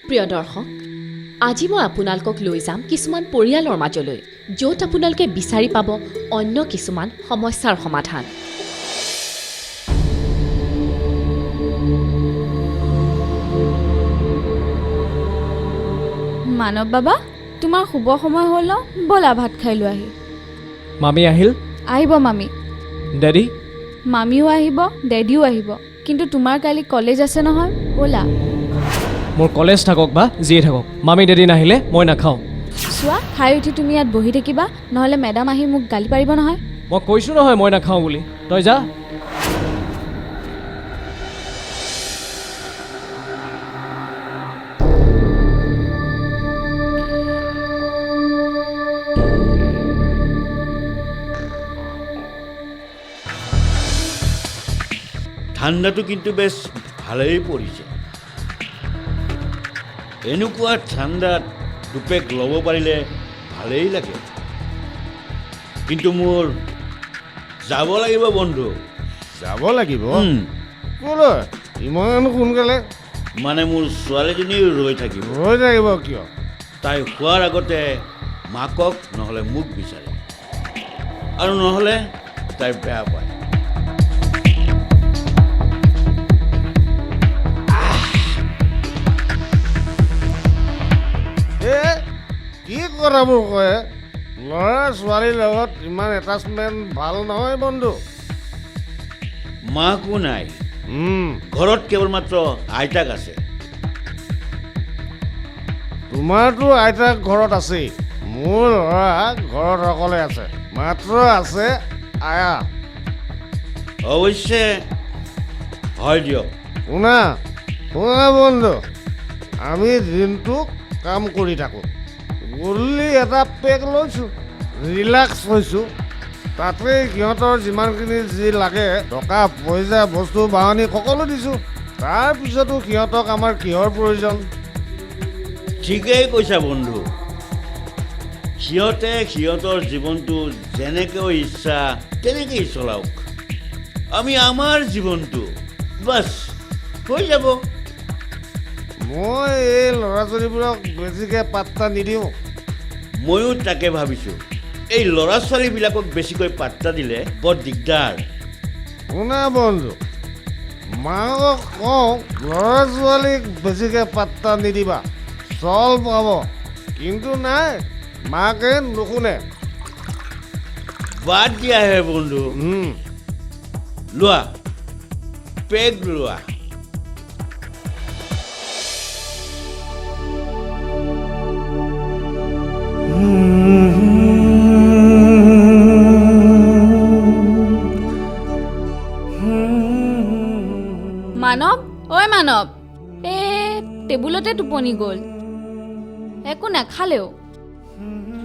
প্ৰিয় দৰ্শক, আজি মই আপোনালোকক লৈ যাম কিছুমান পৰিয়ালৰ মাজলৈ, য'ত আপোনালোকে বিচাৰি পাব অন্য কিছুমান সমস্যাৰ সমাধান। মানৱ বাবা, তোমাৰ শুব সময় হ'ল ন? ব'লা, ভাত খাই লোৱাহি। মামী আহিল? আহিব মামী। ডেডি? মামীও আহিব, ডেডিও আহিব, কিন্তু তোমাৰ কালি কলেজ আছে নহয়, ব'লা। মোৰ কলেজ থাকক বা যিয়ে থাকক, মামী ডেডি নাহিলে মই নাখাওঁ। চোৱা, খাই উঠি তুমি ইয়াত বহি থাকিবা, নহ'লে মেডাম আহি মোক গালি পাৰিব নহয়। মই কৈছোঁ নহয় মই নাখাওঁ বুলি, তই যা। ঠাণ্ডাটো কিন্তু বেছ ভালেই পৰিছে। এনেকুৱা ঠাণ্ডাত দুপেক ল'ব পাৰিলে ভালেই লাগে। কিন্তু মোৰ যাব লাগিব বন্ধু। যাব লাগিব? উম, ক'লৈ ইমান সোনকালে? মানে মোৰ ছোৱালীজনীও ৰৈ থাকিব। ৰৈ থাকিব কিয়? তাই শোৱাৰ আগতে মাকক নহ'লে মোক বিচাৰে আৰু নহ'লে তাই বেয়া পায়। এ, কি কথাবোৰ কয়! ল'ৰা ছোৱালীৰ লগত ইমান এটাচমেণ্ট ভাল নহয় বন্ধু। মাকো নাই। ঘৰত কেৱল মাত্ৰ আইতাক আছে। তোমাৰতো আইতাক ঘৰত আছেই, মোৰ ল'ৰা ঘৰত অকলে আছে, মাত্ৰ আছে আয়া। অৱশ্যে হয় দিয়ক। শুনা শুনা বন্ধু, আমি দিনটো কাম কৰি থাকোঁ, গধূলি এটা পেক লৈছোঁ, ৰিলেক্স হৈছোঁ। তাতে সিহঁতৰ যিমানখিনি যি লাগে, টকা পইচা, বস্তু বাহনি সকলো দিছোঁ। তাৰপিছতো সিহঁতক আমাৰ কিহৰ প্ৰয়োজন? ঠিকেই কৈছা বন্ধু। সিহঁতে সিহঁতৰ জীৱনটো যেনেকৈ ইচ্ছা তেনেকেই চলাওক, আমি আমাৰ জীৱনটো, বাছ হৈ যাব। মই এই ল'ৰা ছোৱালীবোৰক বেছিকৈ পাত্তা নিদিওঁ। ময়ো তাকে ভাবিছোঁ। এই ল'ৰা ছোৱালীবিলাকক বেছিকৈ পাত্তা দিলে বৰ দিগদাৰ। শুনা বন্ধু, মাকক কওঁ, ল'ৰা ছোৱালীক বেছিকৈ পাত্তা নিদিবা, চল পাব। কিন্তু নাই, মাকে নুশুনে। বাদ দিয়াহে বন্ধু। লোৱা, পেগ লোৱা। মানৱ, ঐ মানৱ! এই টেবুলতে টোপনি গ'ল, একো নাখালেও।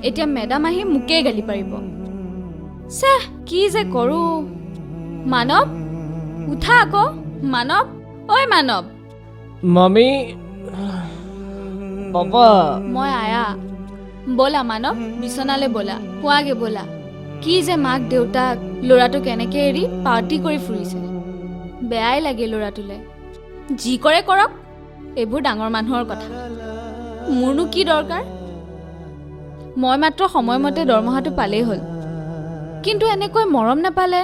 এতিয়া মেডাম আহি মোকেই গালি পাৰিব। চেহ, কি যে কৰোঁ! মানৱ, উঠা আকৌ। মানৱ, ঐ মানৱ! মামী, পাপা। মই আয়া। ব'লা মানৱ, বিচনালৈ ব'লা, শোৱাগে ব'লা। কি যে মাক দেউতাক, ল'ৰাটোক এনেকৈ এৰি পাৰ্টি কৰি ফুৰিছে। বেয়াই লাগে ল'ৰাটোলৈ। যি কৰে কৰক, এইবোৰ ডাঙৰ মানুহৰ কথা, মোৰনো কি দৰকাৰ? মই মাত্ৰ সময়মতে দৰমহাটো পালেই হ'ল। কিন্তু এনেকৈ মৰম নাপালে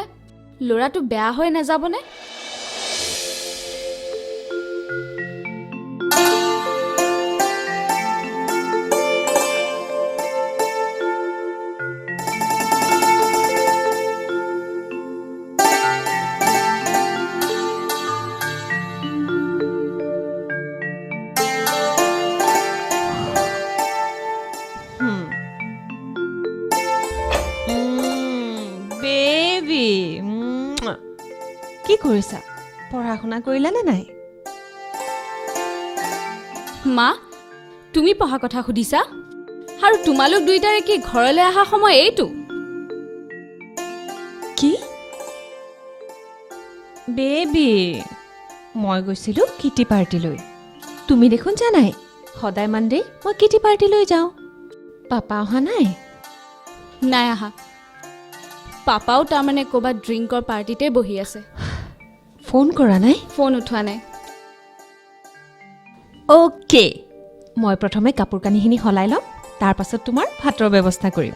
ল'ৰাটো বেয়া হৈ নাযাবনে? বেবী, কি কৰিছা? পঢ়া শুনা কৰিলানে নাই? মা, তুমি পঢ়া কথা সুধিছা? আৰু তোমালোক দুয়োটাৰে কি ঘৰলৈ অহা সময় এইটো? কি বেবী, মই গৈছিলোঁ কিটি পাৰ্টিলৈ। তুমি দেখোন জানাই, সদায় মানডে মই কিটি পাৰ্টিলৈ যাওঁ। পাপা অহা নাই? নাই আহা। পাপাও তাৰমানে ক'ৰবাত ড্ৰিংকৰ পাৰ্টিতে বহি আছে। ফোন কৰা নাই? ফোন উঠোৱা নাই। অ'কে। মই প্ৰথমে কাপোৰ কানিখিনি সলাই ল'ম, তাৰ পাছত তোমাৰ ভাতৰ ব্যৱস্থা কৰিম।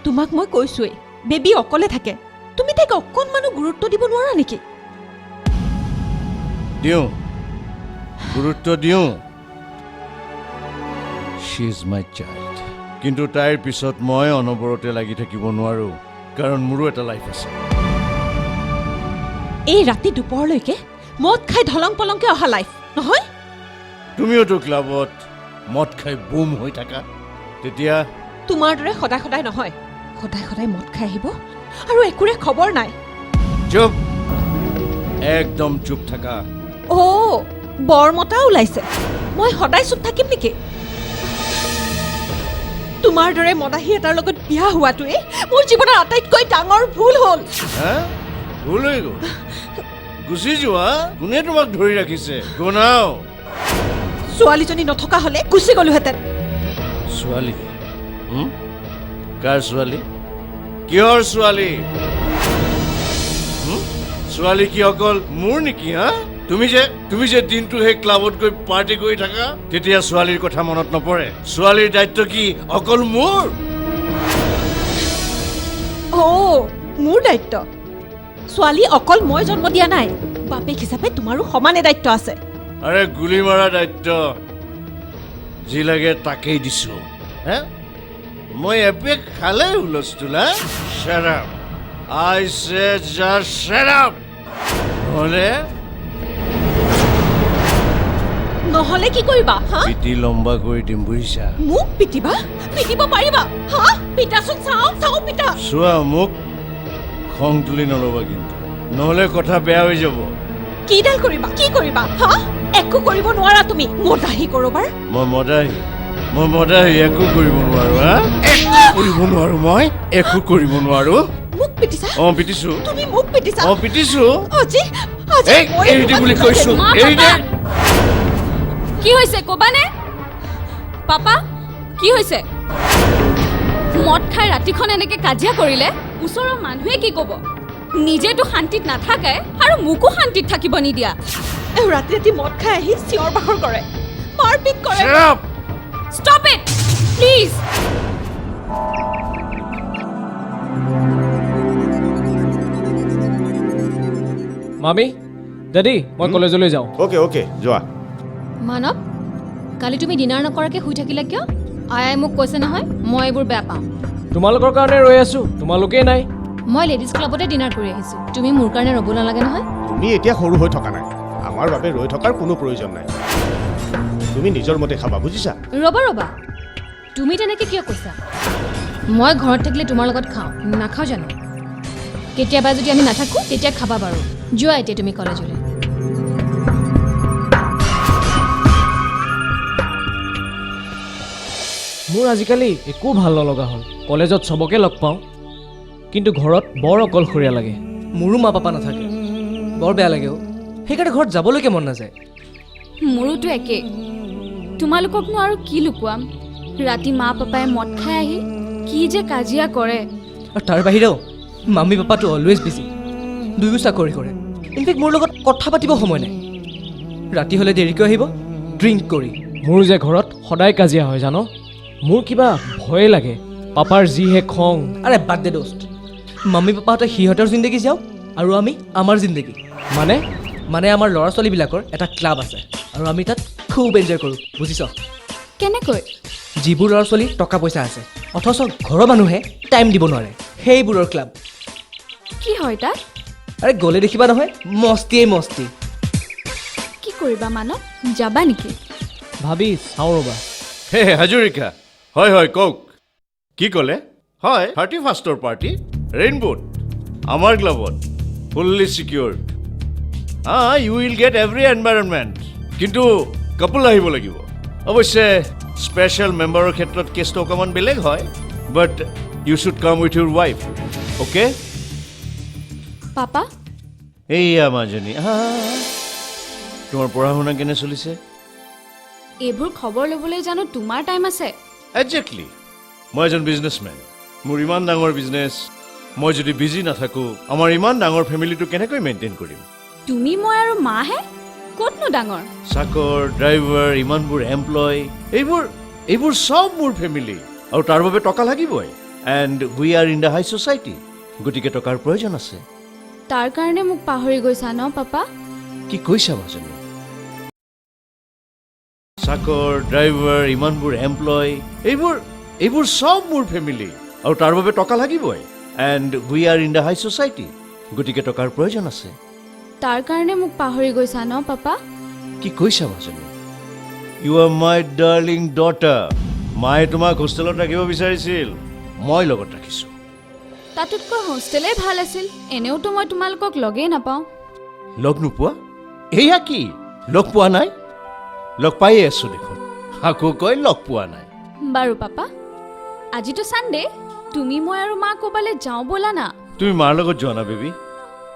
তোমাক মই কৈছোৱেই, বেবী অকলে থাকে, তুমি তাইক অকণমানো গুৰুত্ব দিব নোৱাৰা নেকি? দিওঁ, গুৰুত্ব দিওঁ। She is my child. কিন্তু তাইৰ পিছত মই অনবৰতে লাগি থাকিব নোৱাৰোঁ, কাৰণ মোৰো এটা লাইফ আছে। এই ৰাতি দুপৰলৈকে মদ খাই ঢলং পলংকে অহা লাইফ নহয়? তুমিওতো ক্লাবত মদ খাই বুম হৈ থাকা, তেতিয়া তোমাৰ দৰে সদায় সদায় নহয়, সদায় সদায় মদ খাই আহিব আৰু একোৰে খবৰ নাই। চুপ, একদম চুপ থাকা। অ' বৰমতা ওলাইছে, মই সদায় চুপ থাকিম নেকি? তোমাৰ দৰে মদাহী এটাৰ লগত বিয়া হোৱাটোৱে মোৰ জীৱনৰ আটাইতকৈ ডাঙৰ ভুল হ'ল। ভুল হৈ গ'ল, গুচি যোৱা। কোনে তোমাক ধৰি ৰাখিছে? গনাও। ছোৱালীজনী নথকা হ'লে গুচি গ'লোহেঁতেন। ছোৱালী? কাৰ ছোৱালী? কিহৰ ছোৱালী? ছোৱালী কি অকল মোৰ নেকি? হা, তুমি যে দিনটো সেই ক্লাবত গৈ পাৰ্টি কৰি থাকা, তেতিয়া ছোৱালীৰ কথা মনত নপৰে? ছোৱালীৰ দায়িত্ব কি অকল মোৰ? অ' মোৰ দায়িত্ব? ছোৱালী অকল মই জন্ম দিয়া নাই, বাপেক হিচাপে তোমাৰো সমানে দায়িত্ব আছে। আৰে গুলি মৰা দায়িত্ব যি লাগে তাকেই দিছো। হে, মই এপেক খালে হুলস্থুল। Shut up. I say just shut up. নহ'লে নহ'লে কি কৰিবা? হা, পিটি লম্বা কৰি দিম, বুজিছা? মোক পিটিবা? পিটিব পাৰিবা? হা, পিটাচোন, চাওঁ চাওঁ পিটা। চোৱা, মোক খং তুলি নল'বা কিন্তু, নহ'লে কথা বেয়া হৈ যাব। কিডাল কৰিবা? কি কৰিবা? হা, একো কৰিব নোৱাৰা তুমি, মদাহী কৰবাৰ। মই মদাহী? মই মদাহী, একো কৰিব নোৱাৰো। হা, একো কৰিব নোৱাৰো, মই একো কৰিব নোৱাৰো। মোক পিটিছা? অ পিটিছো। তুমি মোক পিটিছা? অ পিটিছো। আজি আজি এৰি দে বুলি কৈছো, এৰি দে। কি হৈছে কবানে? পাপা কি হৈছে? মদ খাই ৰাতিখন এনেকে কাজিয়া কৰিলে ওচৰৰ মানুহে কি ক'ব? নিজেতো শান্তিত নাথাকে আৰু মোকো শান্তিত থাকিব নিদিয়া। ৰাতি ৰাতি মদ খাই আহি চিঞৰ বাখৰ কৰে, মাৰপিট কৰে। Stop it, please. মামী, দাদী, মই কলেজলৈ যাওঁ। অ'কে অ'কে, যোৱা। মানৱ, কালি তুমি ডিনাৰ নকৰাকৈ শুই থাকিলা কিয়? আয়াই মোক কৈছে নহয়, মই এইবোৰ বেয়া পাওঁ। তোমালোকৰ কাৰণে ৰৈ আছোঁ, তোমালোকেই নাই। মই লেডিজ ক্লাবতে ডিনাৰ কৰি আহিছোঁ, তুমি মোৰ কাৰণে ৰ'ব নালাগে নহয়। তুমি এতিয়া সৰু হৈ থকা নাই, আমাৰ বাবে ৰৈ থকাৰ কোনো প্ৰয়োজন নাই। তুমি নিজৰ মতে খাবা, বুজিছা? ৰ'বা ৰ'বা, তুমি তেনেকৈ কিয় কৈছা? মই ঘৰত থাকিলে তোমাৰ লগত খাওঁ, নাখাওঁ জানো? কেতিয়াবা যদি আমি নাথাকোঁ তেতিয়া খাবা বাৰু। যোৱা এতিয়া তুমি কলেজলৈ। মোৰ আজিকালি একো ভাল নলগা হ'ল। কলেজত চবকে লগ পাওঁ, কিন্তু ঘৰত বৰ অকলশৰীয়া লাগে। মোৰো মা পাপা নাথাকে, বৰ বেয়া লাগে অ'। সেইকাৰণে ঘৰত যাবলৈকে মন নাযায়। মোৰোতো একেই। তোমালোককনো আৰু কি লুকুৱাম? ৰাতি মা পাপাই মদ খাই আহি কি যে কাজিয়া কৰে। আৰু তাৰ বাহিৰেও মামী পাপাটো অলৱেজ বিজি, দুয়ো চাকৰি কৰে। ইনফেক্ট মোৰ লগত কথা পাতিব সময় নাই। ৰাতি হ'লে দেৰিকৈ আহিব ড্ৰিংক কৰি। মোৰ যে ঘৰত সদায় কাজিয়া হয় জান, মোৰ কিবা ভয়ে লাগে, পাপাৰ যিহে খং। আৰে বাদ দে দোস্ত, মামী পাপাহঁতে সিহঁতৰ জিন্দগী যাওক আৰু আমি আমাৰ জিন্দগী। মানে মানে আমাৰ ল'ৰা ছোৱালীবিলাকৰ এটা ক্লাব আছে আৰু আমি তাত খুব এনজয় কৰোঁ, বুজিছ? কেনেকৈ? যিবোৰ ল'ৰা ছোৱালীৰ টকা পইচা আছে অথচ ঘৰৰ মানুহে টাইম দিব নোৱাৰে, সেইবোৰৰ ক্লাব। কি হয় তাত? আৰে গ'লে দেখিবা নহয়, মস্তিয়েই মস্তি। কি কৰিবা মানৱ, যাবা নেকি? ভাবি চাওঁ ৰ'বা। হে হাজৰিকা, হয় হয় কওক, কি ক'লে? হয়, 31ৰ পাৰ্টি ৰেইনব'ত, আমাৰ ক্লাবত, ফুল্লি ছিকিউৰ্ড। হা, you will get every environment. কিন্তু কাপল আহিব লাগিব। অৱশ্যে স্পেচিয়েল মেম্বাৰৰ ক্ষেত্ৰত কেছটো অকণমান বেলেগ হয়, but you should come with your wife, okay? Papa. এইয়া মাজনী, আহা। তোমাৰ পঢ়া শুনা কেনে চলিছে? এইবোৰ খবৰ ল'বলৈ জানো তোমাৰ টাইম আছে? একজেক্টলি। মই এজন বিজনেছমেন, মোৰ ইমান ডাঙৰ বিজনেছ, মই যদি বিজি নাথাকোঁ, আমাৰ ইমান ডাঙৰ ফেমিলিটো কেনেকৈ মেইনটেইন কৰিম? তুমি, মই আৰু মাহে, ক'তনো ডাঙৰ? চাকৰ, ড্ৰাইভাৰ, ইমানবোৰ এমপ্লয়, এইবোৰ চব মোৰ ফেমিলি আৰু তাৰ বাবে টকা লাগিবই, and we are in the high society, গতিকে টকাৰ প্ৰয়োজন আছে। তাৰ কাৰণে মোক পাহৰি গৈছা ন পাপা? কি কৈছা মাজনী? চাকৰ, ড্ৰাইভাৰ, ইমানবোৰ এমপ্লয়, এইবোৰ চব মোৰ ফেমিলি আৰু তাৰ বাবে টকা লাগিবই, and we are in the high society, গতিকে টকাৰ প্ৰয়োজন আছে। তাৰ কাৰণে মোক পাহৰি গৈছা ন পাপা? কি কৈছা মাজনী? You are my darling daughter. মায়ে তোমাক হোষ্টেলত ৰাখিব বিচাৰিছিল, মই লগত ৰাখিছোঁ। তাতোতকৈ হোষ্টেলেই ভাল আছিল। এনেওতো মই তোমালোকক লগেই নাপাওঁ। লগ নোপোৱা? এয়া কি, লগ পোৱা নাই? লগ পায়ে আছোঁ দেখোন, আকৌ কয় লগ পোৱা নাই। বাৰু পাপা, আজিতো ছানডে, তুমি, মই আৰু মা ক'বালৈ যাওঁ ব'লা না। তুমি মাৰ লগত যোৱা না বেবী,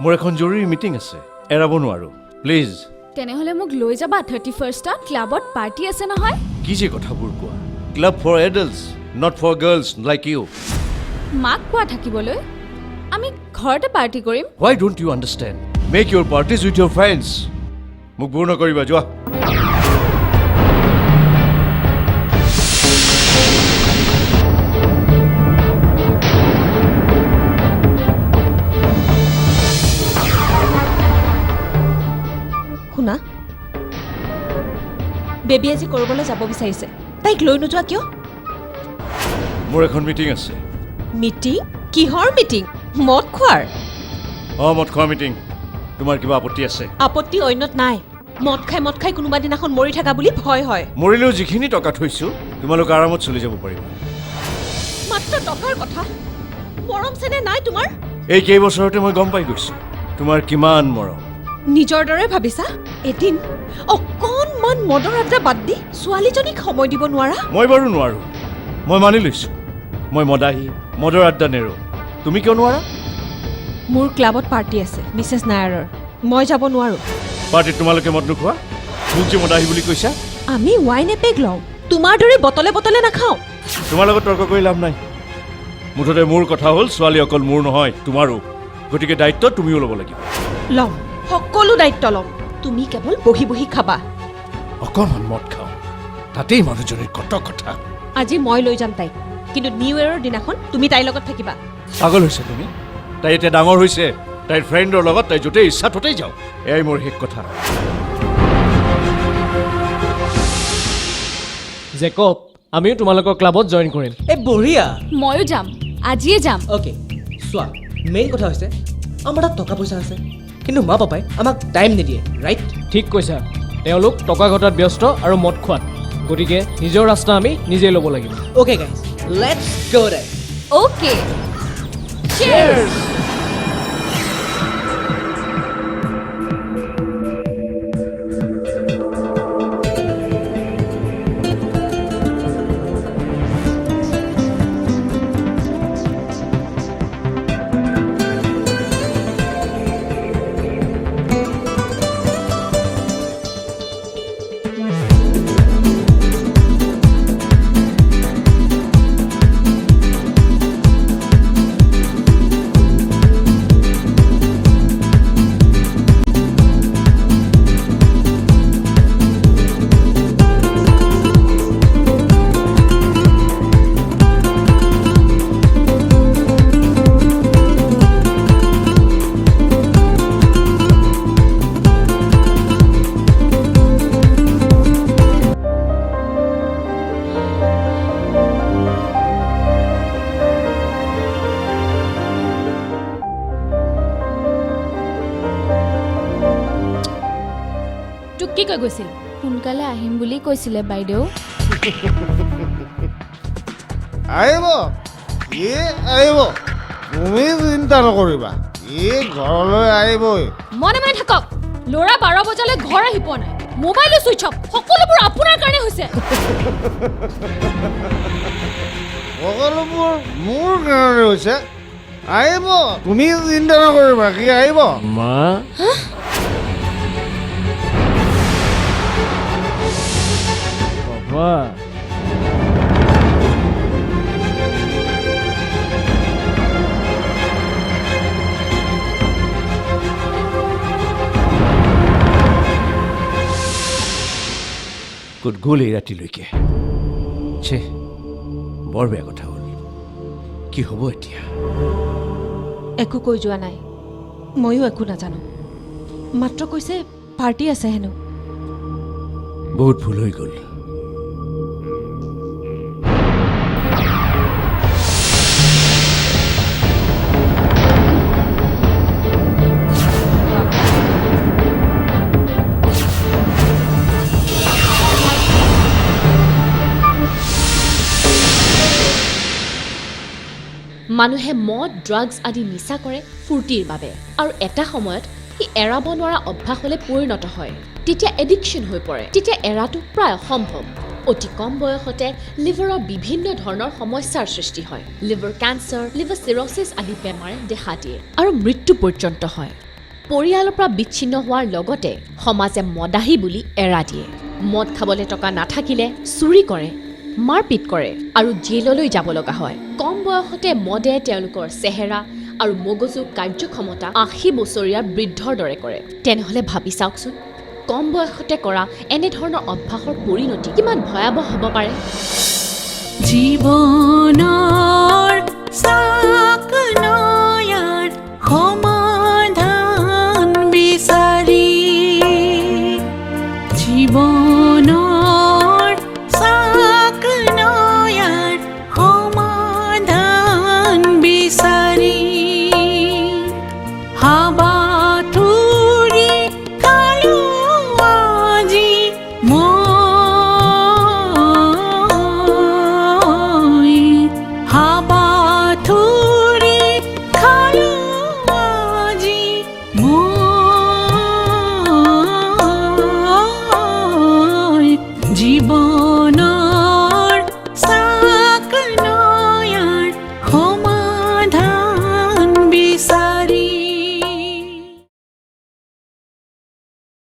মোৰ এখন জৰুৰী মিটিং আছে, এৰাব নোৱাৰোঁ, প্লিজ। তেনেহ'লে মোক লৈ যাবা, 31ত ক্লাবত পাৰ্টি আছে নহয়। কি যে কথাবোৰ কোৱা! Club for adults, not for girls like you. মাক কোৱা থাকিবলৈ, আমি ঘৰতে পাৰ্টি কৰিম। Why don't you understand? Make your parties with your friends. মোক বোৰ নকৰিবা, যোৱা। শুনা বেবী, আজি ক'ৰবালৈ যাব বিচাৰিছে, তাইক লৈ নোযোৱা কিয়? মোৰ এখন মিটিং আছে। মিটিং? কিহৰ মিটিং? মদ খোৱাৰ? অঁ, মদ খোৱা মিটিং। তোমাৰ কিবা আপত্তি আছে? আপত্তি অন্যত নাই, মদ খাই মদ খাই কোনোবা দিনাখন মৰি থাকা বুলি ভয় হয়। মৰিলেও যিখিনি টকা থৈছোঁ, তোমালোক আৰামত চলি যাব পাৰিবা। মাত্ৰ টকাৰ কথা, মৰম চেনেহ নাই তোমাৰ। এই কেইবছৰতে মই গম পাই গৈছোঁ তোমাৰ কিমান মৰম। নিজৰ দৰে ভাবিছা? এদিন অকণমান মদৰ আড্ডা বাদ দি ছোৱালীজনীক সময় দিব নোৱাৰা? মই বাৰু নোৱাৰোঁ, মই মানি লৈছোঁ। মই মদাহী, মদৰ আড্ডা নেৰোঁ। তুমি কিয় নোৱাৰা? মোৰ ক্লাবত পাৰ্টি আছে মিছেছ নায়াৰৰ, মই যাব নোৱাৰোঁ। পাৰ্টিত তোমালোকে মদ নোখোৱা? মোক যে মদাহী বুলি কৈছা? আমি ৱাইন এপেগ লওঁ, তোমাৰ দৰে বটলে বটলে নাখাওঁ। তোমাৰ লগত তৰ্ক কৰি লাভ নাই। মুঠতে মোৰ কথা হ'ল, ছোৱালী অকল মোৰ নহয়, তোমাৰো, গতিকে দায়িত্ব তুমিও ল'ব লাগিব। ল'ম, সকলো দায়িত্ব ল'ম, তুমি কেৱল বহি বহি খাবা। অকণমান মদ খাওঁ, তাতেই মানুহজনীৰ কত কথা। আজি মই লৈ যাম তাইক, কিন্তু নিউ ইয়েৰৰ দিনাখন তুমি তাইৰ লগত থাকিবা। পাগল হৈছে তুমি? তাই এতিয়া ডাঙৰ হৈছে, তাইৰ ফ্ৰেণ্ডৰ লগত তাই য'তেই ইচ্ছা ত'তেই যাওক। এয়াই মোৰ শেষ কথা। জেকব, আমিও তোমালোকৰ ক্লাবত জইন কৰিম। এই বঢ়িয়া। ময়ো যাম, আজিয়ে যাম। অ'কে, চোৱা, মেইন কথা হৈছে আমাৰ তাত টকা পইচা আছে, কিন্তু মা পাপাই আমাক টাইম নিদিয়ে, ৰাইট? ঠিক কৈছা, তেওঁলোক টকা ঘটাত ব্যস্ত আৰু মদ খোৱাত, গতিকে নিজৰ ৰাস্তা আমি নিজেই ল'ব লাগিব। Okay guys, let's go then. Okay. তোক কি কৈ গৈছিল? সোনকালে আহিম বুলি কৈছিলে বাইদেউ। আহিব, ই আহিব, তুমি চিন্তা নকৰিবা, ই ঘৰলৈ আহিবই। মনে মনে থাকক। ল'ৰা 12 বজালৈ ঘৰ আহি পোৱা নাই। মোবাইলো ছুইচ অফ, সকলোবোৰ আপোনাৰ কাৰণে হৈছে। সকলোবোৰ মোৰ কাৰণে হৈছে। আহিব, তুমি চিন্তা নকৰিবা, সি আহিব। মা, পাপা, ক'ত গ'ল এই ৰাতিলৈকে? ছে, বৰ বেয়া কথা হ'ল। কি হ'ব এতিয়া? একো কৈ যোৱা নাই, ময়ো একো নাজানো। মাত্ৰ কৈছে পাৰ্টি আছে হেনো। বহুত ভুল হৈ গ'ল। মানুহে মদ, ড্ৰাগছ আদি নিচা কৰে ফূৰ্তিৰ বাবে, আৰু এটা সময়ত সি এৰাব নোৱাৰা অভ্যাসলৈ পৰিণত হয়। তেতিয়া এডিকশ্যন হৈ পৰে, তেতিয়া এৰাটো প্ৰায় অসম্ভৱ। অতি কম বয়সতে লিভাৰৰ বিভিন্ন ধৰণৰ সমস্যাৰ সৃষ্টি হয়। লিভাৰ কেঞ্চাৰ, লিভাৰ চিৰ'ছিছ আদি বেমাৰে দেখা দিয়ে আৰু মৃত্যু পৰ্যন্ত হয়। পৰিয়ালৰ পৰা বিচ্ছিন্ন হোৱাৰ লগতে সমাজে মদাহী বুলি এৰা দিয়ে। মদ খাবলৈ টকা নাথাকিলে চুৰি কৰে, মাৰপিট কৰে আৰু জেললৈ যাব লগা হয়। কম বয়সতে মদে তেওঁলোকৰ চেহেৰা আৰু মগজুৰ কাৰ্যক্ষমতা 80 বছৰীয়া বৃদ্ধৰ দৰে কৰে। তেনেহ'লে ভাবি চাওকচোন, কম বয়সতে কৰা এনেধৰণৰ অভ্যাসৰ পৰিণতি কিমান ভয়াৱহ হ'ব পাৰে। জীৱনৰ